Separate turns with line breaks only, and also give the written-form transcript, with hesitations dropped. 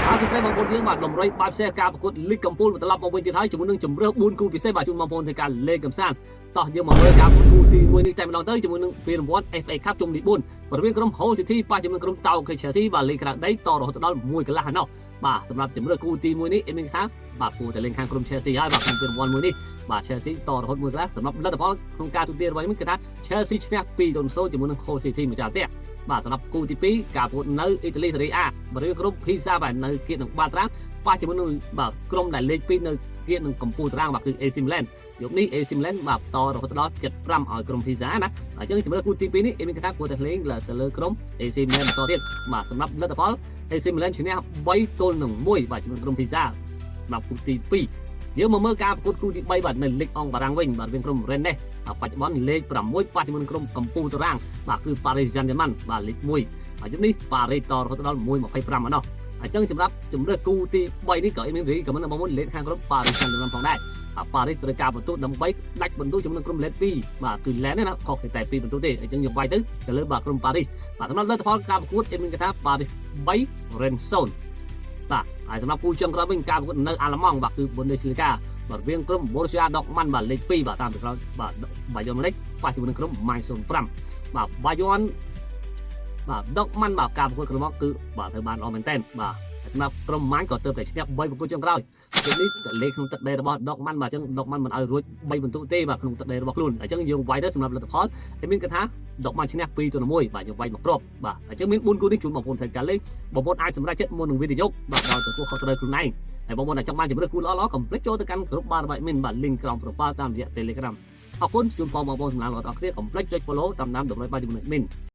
បាទសួស្តីបងប្អូនយើងបាទតម្រុយបាយពិសេសការប្រកួតលីកកំពូលត្រឡប់មកវិញទៀតហើយជាមួយនឹងជម្រើស4គូពិសេសបាទជូនបងប្អូនធ្វើការលេងកម្សាន្តតោះយើងមកមើលការប្រកួតគូទី1នេះតែម្ដងទៅជាមួយនឹងពានរង្វាន់ FA Cup ជុំទី4ប្រវៀងក្រុម Hull City ប៉ះជាមួយក្រុមតោខេ Chelsea បាទលេងក្រៅដីតរហូតដល់1កន្លះឯណោះបាទសម្រាប់ជម្រើសគូទី1នេះអេមានថាបាទគួរតែលេងខាងក្រុម Chelsea ហើយបាទក្នុងពានរង្វាន់មួយនេះបាទ Chelsea តរហូត1កន្លះសម្រាប់លទ្ធផលក្នុងការទូទារបស់នេះគឺថា Chelsea ឈ្នះ2-0ជាមួយនឹង Hull City ម្ចាស់ផ្ទះបាទសម្រាប់គូទី2ការប្រកួតនៅអ៊ីតាលីសេរីអាបរិយាក្រុម Pisa បាទនៅគៀកនឹងបាល់ត្រាំប៉ះជាមួយនឹងបាទក្រុមដែលលេខ2នៅគៀកនឹងកម្ពុជាតារាងបាទគឺ AC Milan យប់នេះ AC Milan បាទបន្តរហូតដល់75ឲ្យក្រុម Pisa ណាអញ្ចឹងជំរឿគូទី2នេះអេមានថាគួរតែលេងទៅលើក្រុម AC Milan បន្តទៀតបាទសម្រាប់លទ្ធផល AC Milan ឈ្នះ3-1បាទជាមួយក្រុម Pisa សម្រាប់គូទី2យើងមកមើលការប្រកួតគូទី3បាទនៅលីកអង់បារាំងវិញបាទវិញក្រុម Rennes បច្ចុប្បន្នលេខ6ប៉ះជាមួយនឹងក្រុមកម្ពុជាតារាងបាទគឺ Paris Saint-Germain បាទលេខ1ហើយយប់នេះ Paris តរហូតដល់1.25ឯណោះអញ្ចឹងសម្រាប់ជំរឿគូទី3នេះក៏មានរីក៏មិនបងប្អូនលេខខាងក្រុម Paris Saint-Germain ផងដែរបាទ Paris ត្រូវការបន្ទុកដើម្បីដាច់បន្ទុកជាមួយនឹងក្រុមលេខ2បាទគឺ Lens ណាខុសតែ2បន្ទុកទេអញ្ចឹងយើងវាយទៅទៅលើបាទក្រុម Paris បាទសម្រាប់លទ្ធផលការប្រកួតអេមានគេថា Paris 3 Rennes 0បាទហើយសម្រាប់គូចុងក្រោយវិញការប្រកួតនៅអាល្លឺម៉ង់បាទគឺ Bundesliga បាទរវាងក្រុម Borussia Dortmund បាទលេខ2បាទតាមពីក្រោយបាទ Bayern Munich ប៉ះជាមួយនឹងក្រុម Mainz 05បាទ Bayern បាទ Dortmund បាទការប្រកួតក្រុមមកគឺបាទធ្វើបានល្អមែនទែនបាទសម្រាប់ក្រុម Mainz ក៏ទើបតែឈ្នះ3ប្រកួតចុងក្រោយជុំនេះលេខក្នុងទឹកដីរបស់ Dortmund បាទអញ្ចឹង Dortmund មិនឲ្យរួច3បន្ទុកទេបាទក្នុងទឹកដីរបស់ខ្លួនអញ្ចឹងយើងវាយទៅសម្រាប់លទ្ធផលហើយមានគេថា Dortmund ឈ្នះ2-1បាទយើងវាយមកគ្រាប់បាទអញ្ចឹងមាន4គូនេះជូនបងប្អូនធ្វើការលេងបងប្អូនអាចសម្រេចចិត្តមុននឹងវិនិយោគបាទដោយទទួលខុសត្រូវខ្លួនឯងហើយបងប្អូនដែលចង់បានជម្រើសគូល្អៗកុំភ្លេចចូលទៅកាន់ក្រុមបាររបស់ admin បាទ link ក្រោម profile តាមរយៈ Telegram អរគុណជូនពរបងប្អូនសម្រាប់ទាំងអស់គ្នាកុំភ្លេចចុច follow តាមដានតម្រុយបាយជាមួយ admin។